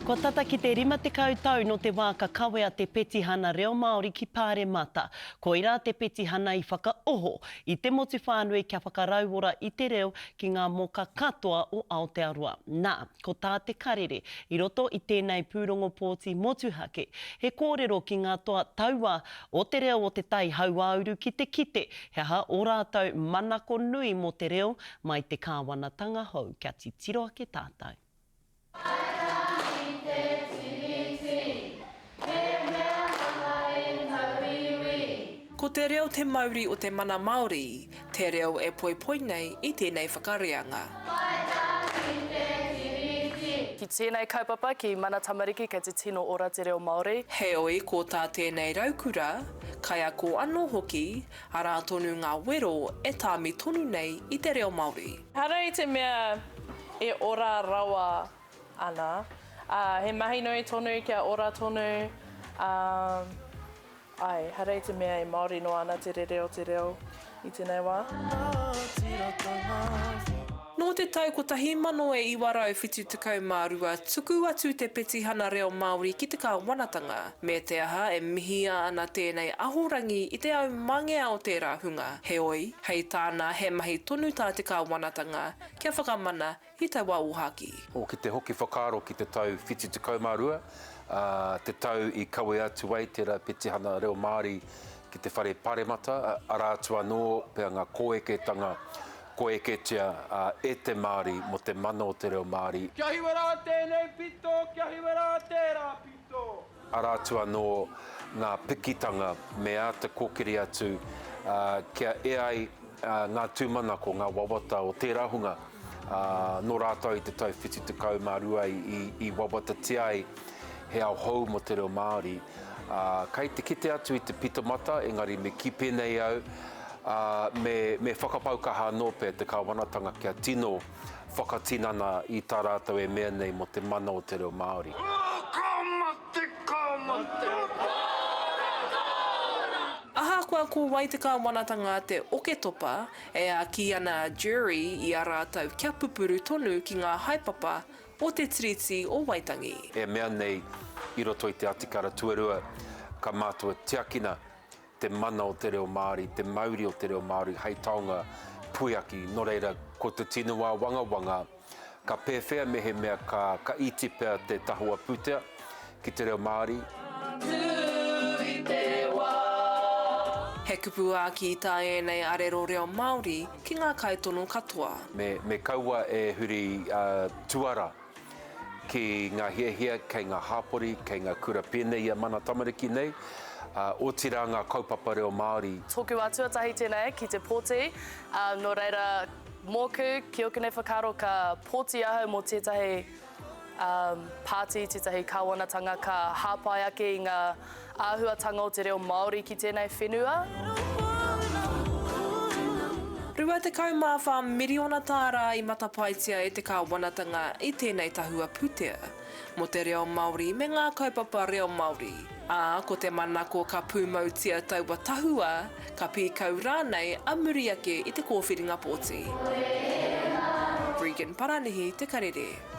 Kua tata ki te 50 tau nō te wā ka kawea te petihana reo Māori ki Pāremata. Koirā te petihana i whakaoho i te motu whānui kia whakarauora i te reo ki ngā moka katoa o Aotearoa. Nā, ko tā Te Karere i roto i tēnei pūrongo pōti motuhake, he kōrero ki ngā toa tauā o te reo o Te Tai Hauāuru ki te kite he aha ō rātou manako nui mō te reo mai te kāwanatanga hou. Kia titiro ake tātou. Ko te reo te mauri o te mana Māori, te reo e poipoi nei i tēnei whakareanga. Ki tēnei kaupapa, ki Mana Tamariki, kei te tino ora te reo Māori. Heoi, ko tā tēnei raukura, kaiako anō hoki, arā tonu ngā wero e tāmi tonu nei i te reo Māori. Ehara i te mea e ora rawa ana, ā, he mahi nui tonu kia ora tonu, ā, āe, ehara i te mea e māori noa ana te rere o te reo i tēnei wā. Nō te tau 1972 tuku atu te petihana reo Māori ki te kāwanatanga, me te aha e mihia ana tēnei ahorangi i te aumangea o tērā hunga, heoi, hei tāna he mahi tonu tā te kāwanatanga kia whakamana i taua ōhākī. O ki te hoki whakaaro ki te tau 72, ā, te tau i kawe atu ai tērā petihana reo Māori ki te Whare Paremata, arā atu anō pea ngā kōeketanga kua eketia e te Māori mō te mana o te reo Māori. Kia hiwa rā tēnei pito, kia hiwa rā tērā pito. Arā atu anō ngā pikitanga me āta kōkiri atu kia ea ai ngā tūmanako, ngā wawata o tērā hunga nō rātou i te tau 72 i wawatatia ai he ao hou mō te reo Māori. Kei te kite atu i te pito mata, engari me kī pēnei au, me whakapau kaha anō pea te kāwanatanga kia tino whakatinana i tā rātou e mea nei mō te mana o te reo Māori. Ka mate, ka mate! Ahakoa ko wai te kāwanatanga te Oketopa, e āki ana a Jury i a rātou kia pupuru tonu ki ngā haepapa o te Tiriti o Waitangi. E mea nei i roto i te atikara tuarua ka mātua tiakina te mana o te reo Māori, te mauri o te reo Māori hei taonga puiaki. Nō reira, ko te tino āwangawanga, ka pēwhea mehemea ka, ka iti pea te tahua pūtea ki te reo Māori? He kupu āki tā ēnei arero reo Māori ki ngā kaitono katoa. Me, me kaua e huri tuara ki ngā hiahia kei ngā hāpori, kei ngā kura pēnei i a Mana Tamariki nei, otirā ngā kaupapa reo Māori. Tōku wā tuatahi tēnei ki te pōti, ā, nō reira, mōku, ki ōku nei whakaaro ka pōti ahau mō tētahi pāti, tētahi kāwanatanga ka hāpai ake i ngā āhuatanga o te reo Māori ki tēnei whenua. 24 miriona tāra i matapaetia e te kāwanatanga i tēnei tahua pūtea mō te reo Māori me ngā kaupapa reo Māori, ā, ko te manako ka pūmautia taua tahua, ka pīkau rānei a muri ake i te kōwhiringa pōti. Regan Paranihi, Te Karere.